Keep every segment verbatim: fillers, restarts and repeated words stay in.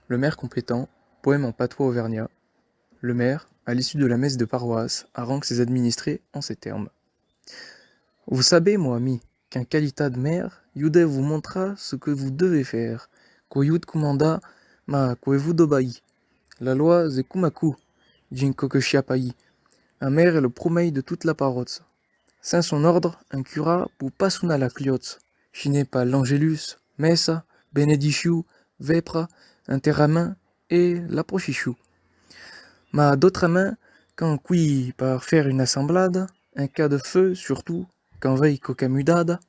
Le maire compétent, poème en patois auvergnat. Le maire, à l'issue de la messe de paroisse, harangue ses administrés en ces termes. Vous savez, mon ami, qu'en qualitat de maire, ieu deu vos montrar ce que vous devez faire, quò ieu de comandar, ma quò es vos d'obaï. La loi es coma aquò, dins quauque sia país. Un maire es lo promei de tota la parròcha. Sens son òrdre, un curat pòu pas sonar la clòcha, si n'es pas l'angelus, messa, benedicion, vèpra, enterrament e la procession. Ma d'autrament, quand quò es per faire una assemblada, en cas de feu surtout, quand vei quauque mudada,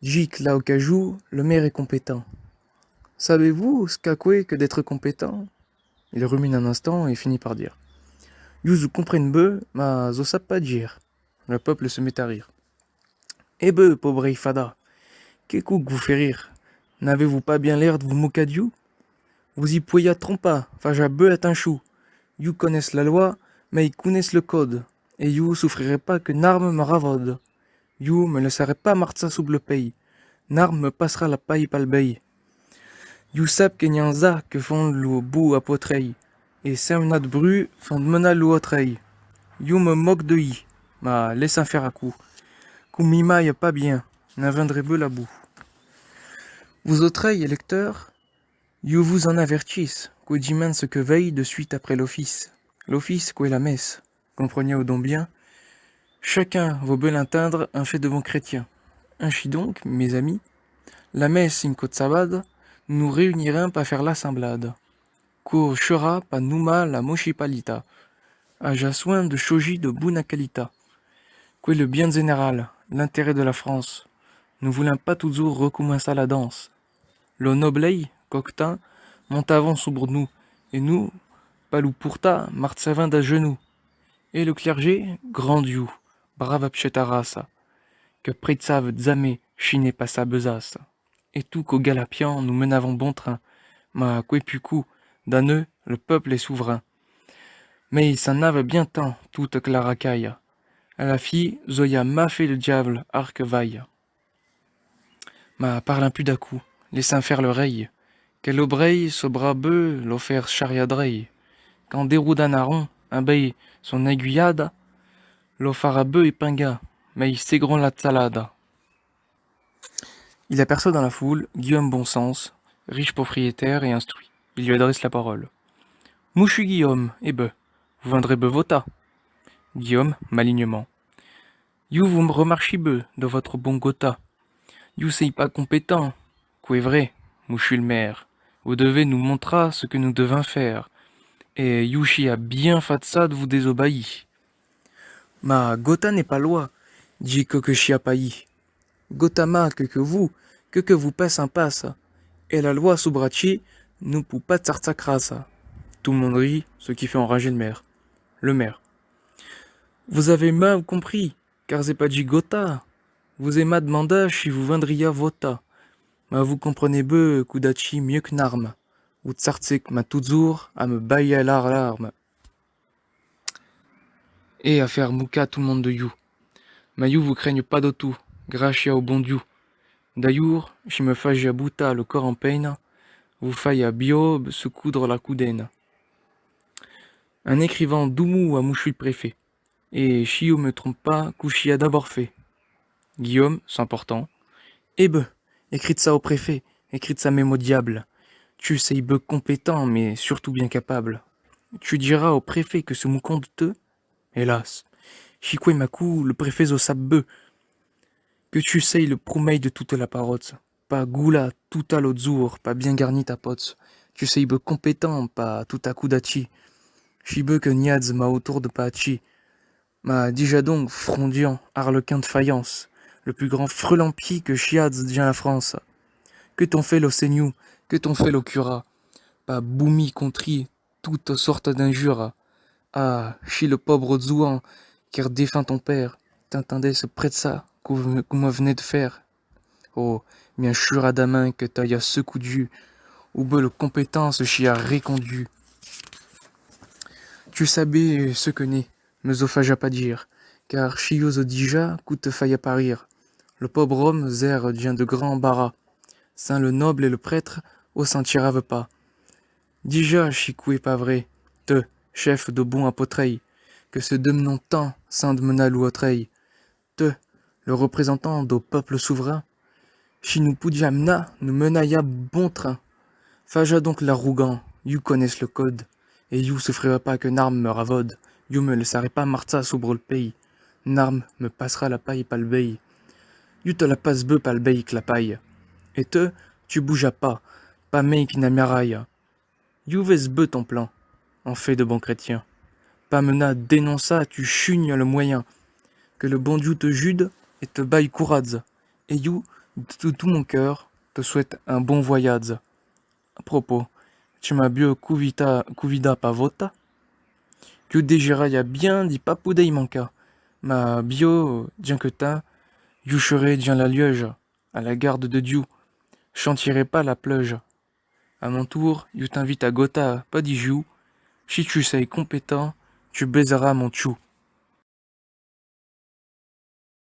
dins quela ocasion, le maire es compétent. Savez-vous ce qu'aquò es que d'être compétent ? Il rumine un instant et finit par dire : Ieu zo compren beu, ma zo sap pas dire. Le peuple se met à rire. E beu, paubres fadats, qu'es quò que vos fai rire ? N'avez-vous pas bien l'air de vos mocar d'ieu ? Vos i poiatz trompar, fajatz beu atencion. Ieu coneish la loi, mei coneish le còde, e ieu sofrirai pas que n'arme me ravòde. Ieu me laissarai pas marchar sub le pei. N'arme me passarà la paia pel bei. Ieu sap que n'i a un jà que fan lo bou a pòtrei, e sens nat brut fan menar lo òtrei. Ieu me moc de i, ma laissatz faire aquò. Quò mi maia pas bien, n'avendrai beu la bou. Vos autrei, lecteurs, ieu vos en avertish, quò es dimens ce que vei de suite après l'office. L'office, quò es la messe. Compreniatz donc bien, chacun vos beu entendre un fait de bon chrétien. Ainsi donc, mes amis, la messe in còp sabada, nos reunirem per faire l'assemblada. Quò serà per nomar la municipalitat. Ajatz soin de chaujar de bona qualitat. Quò es le bien général, l'intérêt de la France. Nos volem pas totjorn recomençar la dança. Los noblei, quauque temps, montavan sobre nos, e nos, per los portar, marchavam a genolhs. E lo clergé, grand Dieu, brava picheta raça, que prechava jamai si n'es pas sa besaça. E tot quò galapian, nos menavam bon train, ma quò es pus quò, dab nos, le peuple es soverain. Mei s'anava bien temps tota quela racaia. A la fin, zo i a mas fait le diable, arc vaia. Ma parlem pus d'aquò, laissem faire le rei, que lo brei sabrà beu lo faire charriar drei. Quand derodan a rond, embei son aiguilhada, lo farà beu epingar, mei segrant la chalada. Il aperçoit dans la foule Guillaume Bonsens, riche propriétaire et instruit. Il lui adresse la parole. Mochu Guillaume, e beu, vos vendrez beu votar. Guillaume, malignement. Ieu vos remarchi beu de vòstre bon gotar. Ieu sei pas compétent, quò es vrai, mochu le maire. Vos devez nos montrar ce que nos devem faire. E ieu chi a bien fachat de vos désobaïr. Ma gotar n'es pas loi, dins quauque sia país. Gotar mas que, que vos, que, que vos passa en passa. E la loi sobre chi nos pòu pas charchar craça. Tout le monde rit, ce qui fait enrager le maire. Le maire. Vous avez mal compris, car j'ai pas dit gotar. Vos ai mas demandat si vos vendriatz votar. Ma vos comprenez beu quò dachi mieu que n'arme. Vos charchèc mas totjorn a me balhar l'arme e a faire mocar tot le monde de ieu. Ma ieu vos crenhe pas de tot, gràcia au bon Dieu. D'ailleurs, si me fasiatz botar le còr en peina, vos faria biò secoudre la codena. En escrivant dos mots a mochu le préfet. E si ieu me trompe pas, quò sia d'abòrd fait. Guillaume, s'emportant. E beu, escritz ça au préfet, escritz ça même au diable. Tu sei beu compétent, mais surtout bien capable. Tu diras au préfet que se moquant de te, hélas, si quò es mas quò, le préfet zo sap beu, que tu sei le promei de tota la parròcha. Pas golar tot lo jorn, pas bien garnir ta pòcha. Tu sei beu compétent, pas tot aquò dachi. Si beu que n'i a mas autour de pachi. Ma dija donc, frondian, arlequin de faïence, le plus grand frelampier que siatz dins la France. Que t'an fait lo Senhor, que t'an fait lo curat. Pas vomir contra tota sòrta d'injura. Ah, si le pauvre Joan, qu'es défunt ton père, t'entendès prechar, coma, coma venez de faire. Oh, bien churadament que t'aia secodu, o beu le compétent se sia recondu. Tu sabes ce que n'es, me zo faja pas dire, car si ieu zo dija, quò te faia pas rire. Le pauvre homme zère dins de grands embarras. Sens le noble e le prêtre, o s'en tirava pas. Dija, si quò es pas vrai, te, chef dau bon apotrei, que se demnon tant sens menar lo autrei, te, lo representant dau peuple souverain, si nos podias menar, nos menarias bon train. Faja donc l'arrogant, ieu coneis lo còde, e ieu sofrirai pas qu'una arma me ravòde, ieu me laissarai pas marchar sobre lo pei, una arma me passarà la palha pel bei. Ieu te la passe beu pel bei clapalha. E te, tu bojas pas, pas mei qu'una miaraia. Ieu vese beu ton plan, en fait de bon chrétien. Pas menar denonçar, tu chunhas lo moyen. Que lo bon Dieu te jude e te balhe coratge. E ieu, de tot mon cœur, te souhaite un bon voyatge. A propos, tu m'as biau convita-, convidat per vota? Quò desiraria bien di pas poder i mancar, mas biau, dins queu temps, ieu serai dins la lueja, à la garde de Dieu, sentirai pas la plueja. À mon tour, ieu t'invite a gotar, pas di jus, si tu sei competent, tu besaràs mon chou.